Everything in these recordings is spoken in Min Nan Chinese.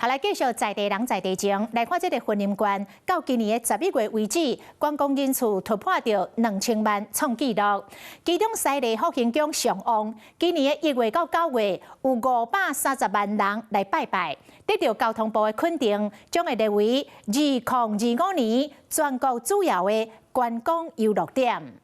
好，來繼續在地人在地情，來看這个雲林縣，到今年的11月為止，觀光人次突破著2000萬，創紀錄。其中西螺福興宮上旺，今年的1月到9月有530萬人來拜拜，得著交通部的肯定，將會列為2025年全國主要的觀光遊樂點。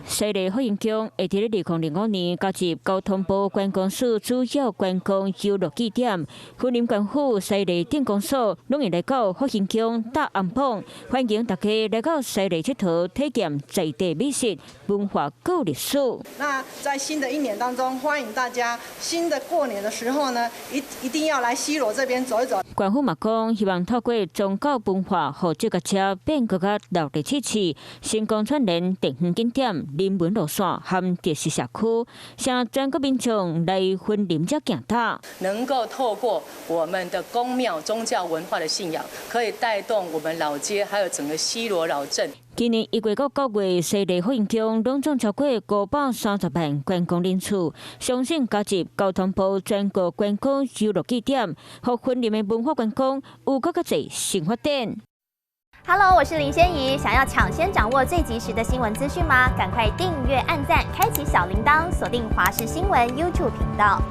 西螺福興宮會佇咧2005年加入交通部觀光署主要觀光遊樂景點。雲林縣府西螺鎮公所攏會來到福興宮貼紅榜，歡迎大家來到西螺𨑨迌，體驗在地美食、文化佮歷史。那在新的一年當中，歡迎大家新的過年的時候呢，一定要來西螺這邊走一走。縣府嘛講，希望透過宗教文化，予這个車變閣較熱鬧趣趣，成功串聯地方景點、人文路線和特色社區，請全國民眾來雲林遮行踏。能夠透過我們的宮廟宗教文化的信仰，可以帶動我們老街，還有整個西螺老鎮。今年1月到9月，西螺福興宮攏總超過530萬觀光人次，相信加入交通部全國觀光遊樂景點，予雲林的文化觀光有閣較濟新發展。 Hello，我是林仙怡。想要搶先掌握最及時的新聞資訊嗎？趕快訂閱、按讚、開啟小鈴鐺，鎖定華視新聞 YouTube 頻道。